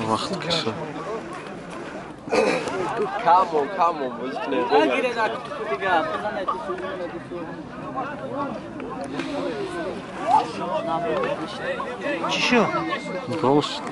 Вақт каша. Камон, камон, чӣ шуд? Гол шуд.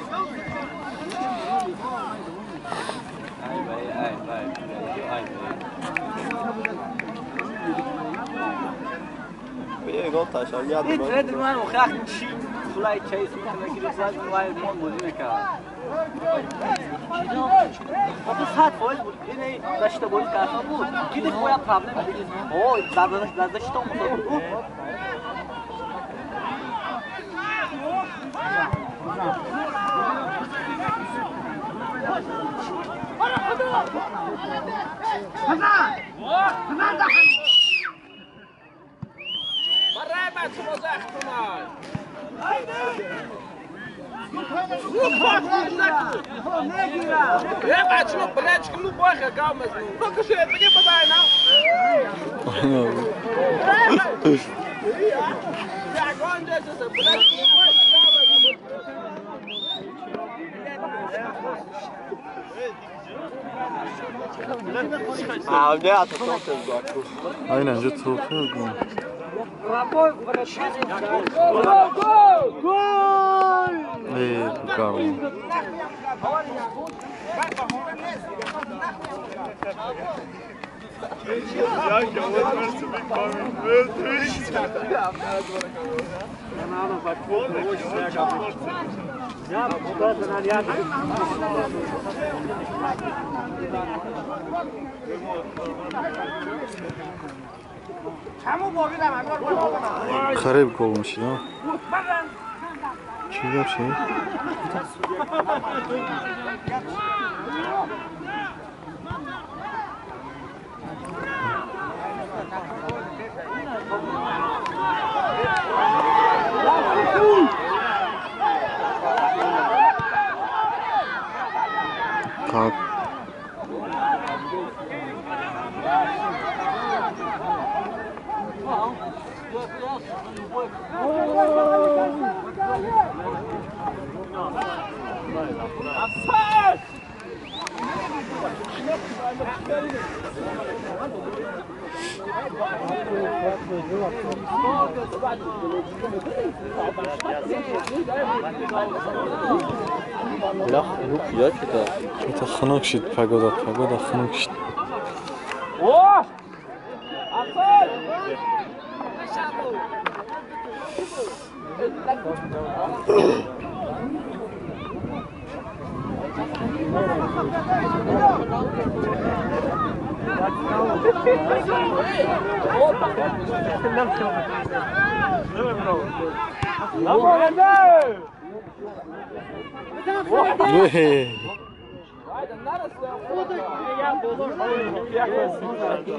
Aynen, çok iyi. Хариб гол мешид, а? Чӣ гап шид? Так. Это хунук шид, погода, погода хунук шид.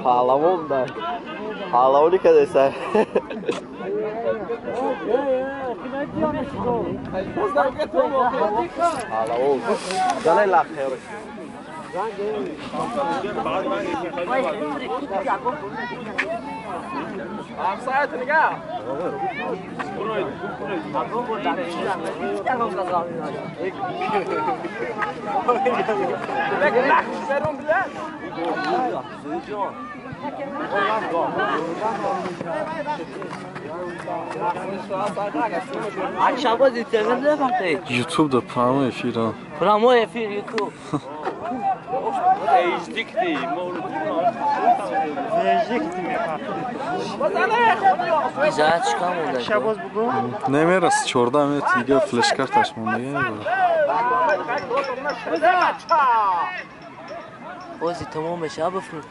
Паҳлавон да. Паҳлавонӣ кадеса. Паҳлавон. Занай лахер. YouTube да прямой эфир. Прямой эфир YouTube. Намерас 14 метр дига флешкарташ монда. Ози тамом меша бифрӯ.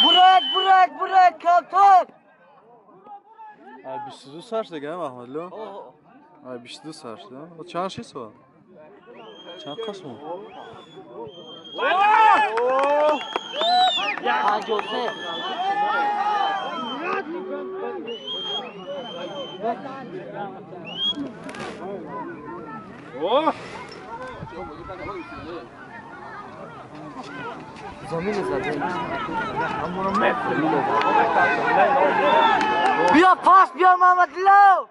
Burak, Burak, Burak, kaltak! Ay 22 сар шуда, Маҳмадло? Ай 22 сар шуда. О чанд шид соат? Чанд қисм? 53. بیا پاس بیا محمد لو.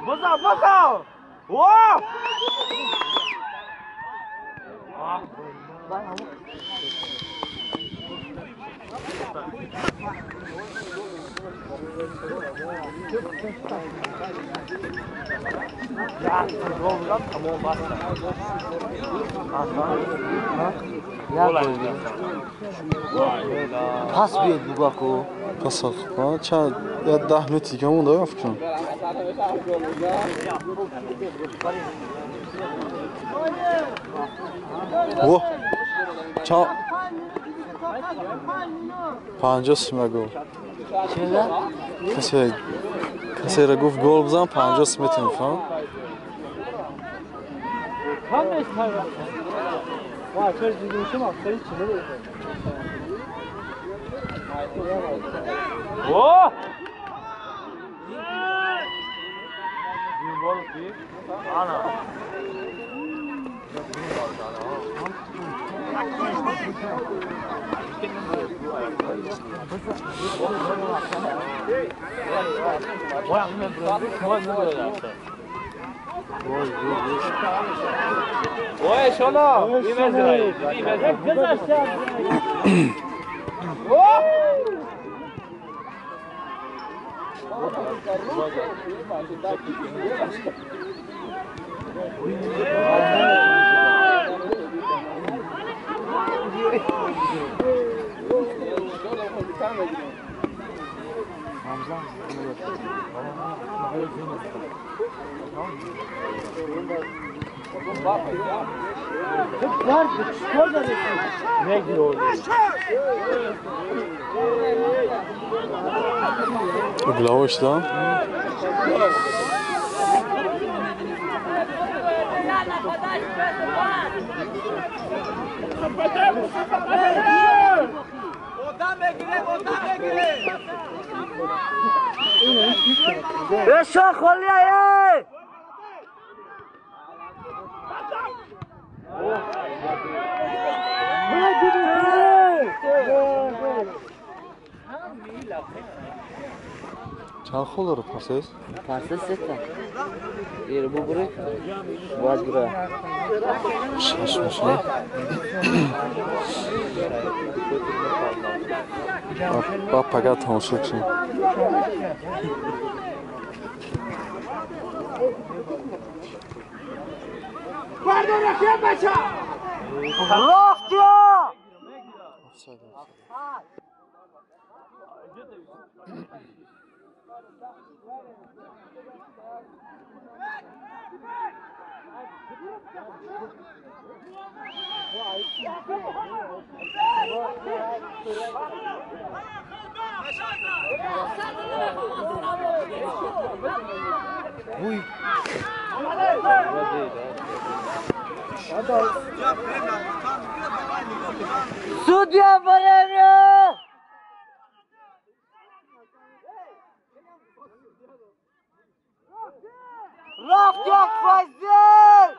بزن بزن. واه. پاس بیاد بوباکو. پاس ها چند 10 متر دیگه مونده فکر کنم. واه چند 50 سیمه گل. چرا؟ کسی را گفت گل بزن 50 سیمه میفهم. Угловой что? Чанд хол дорад Парсес? Парсес сета. Ир бубурик. Бояд гура. Шаш мешавад. Ба пага тамошо кунем. Рафтия! Судья Валерия! Рафтяк Фазил!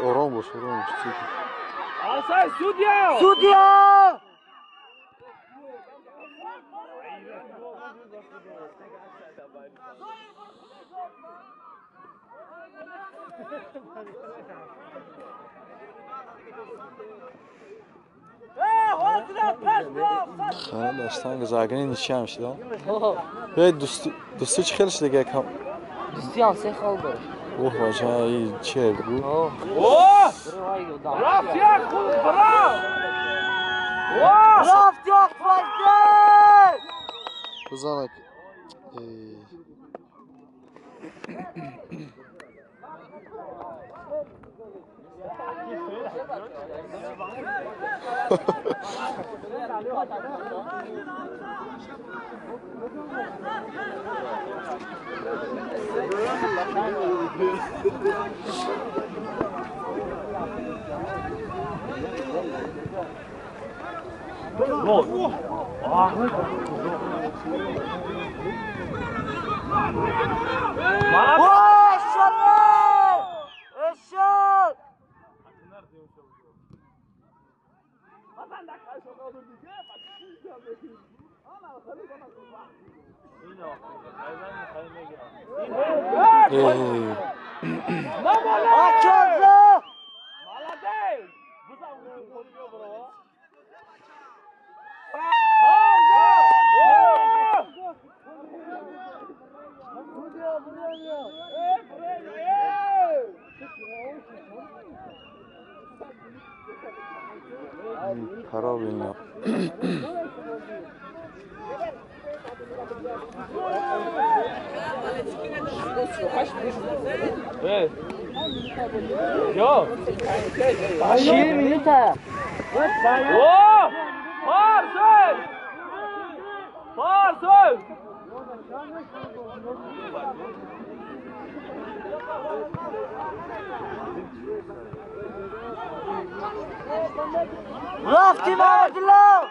Ором бош, ором бош. Судья! Судья! Хара даштан загани ничья мешид. Эй, дӯстӣ чӣ хел шуд дига? Дӯстӣ ҳам се хол дошт. Оҳ, бача, и чие бугу? Рафтия, браво! Рафт як файзел! Бизанак. Правильно. Рафти Мамадулло!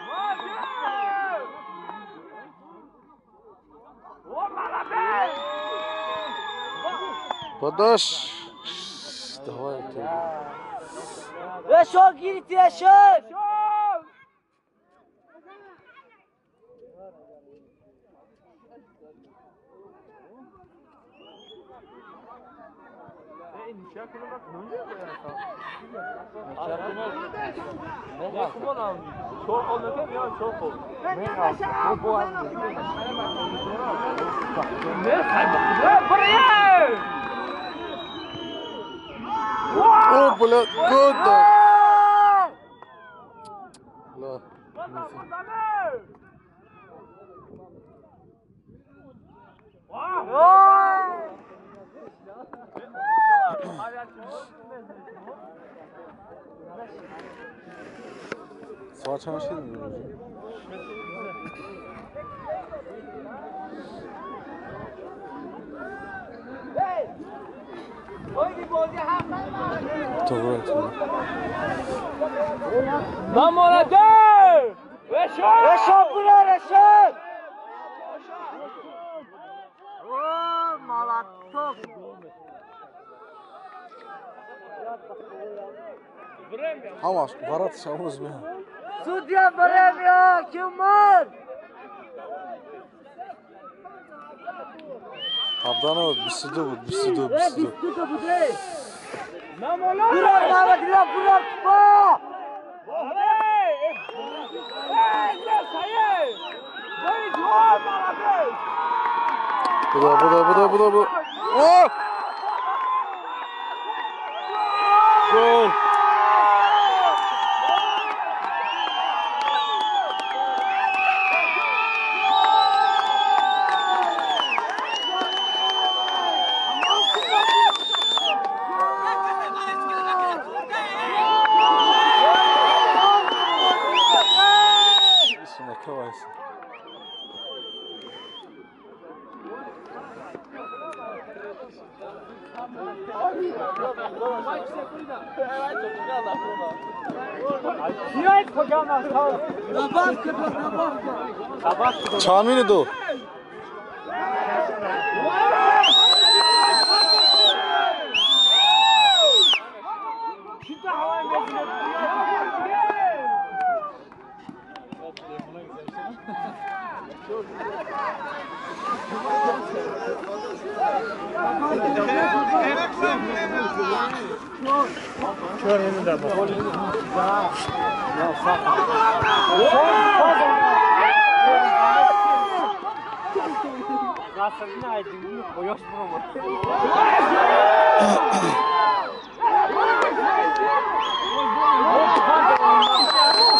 Подашь! Давай ты. Решон, гирите, Решон! О, блядь, куда? Ла. Соат чанд шид? Тоғра, тоғра. Решон бура, Решон! О, молоток! Ҳамаш вараташ ҳамоз меяд. Судья время, Кюмар! 17 набуд, 22 буд, 22, 22. Бура, Мамадулло, бура, тупа! Буда, буда, буда, буда, буда. О! Гол! Накрывайся. Чанд минуту?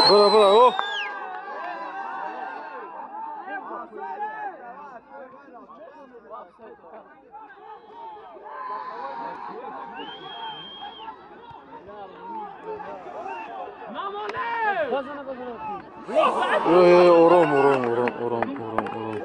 Бра, бра, о! Ором, ором, ором, ором, ором, ором.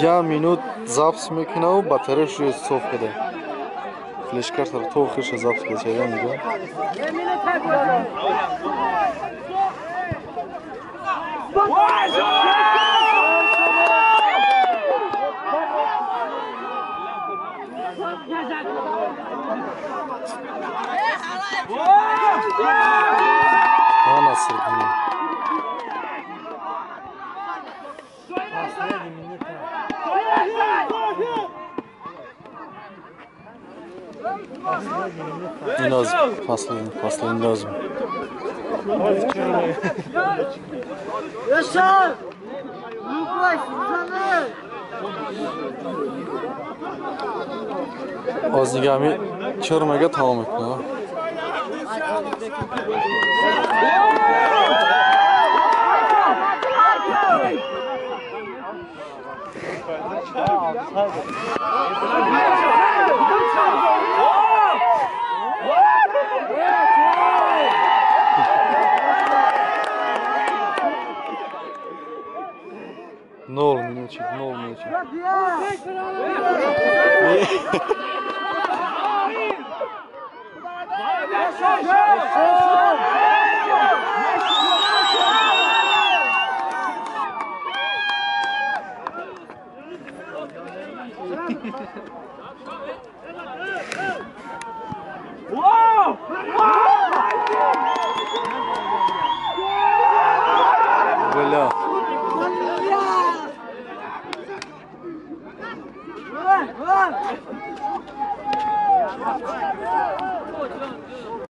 Я минут запись мекунаву батареяш рӯи соф када. Флешкартаро то охирша запись када чайда нигоҳ. Последний лазм. Yaşar! Оз нигами чор мега тамом мекунам.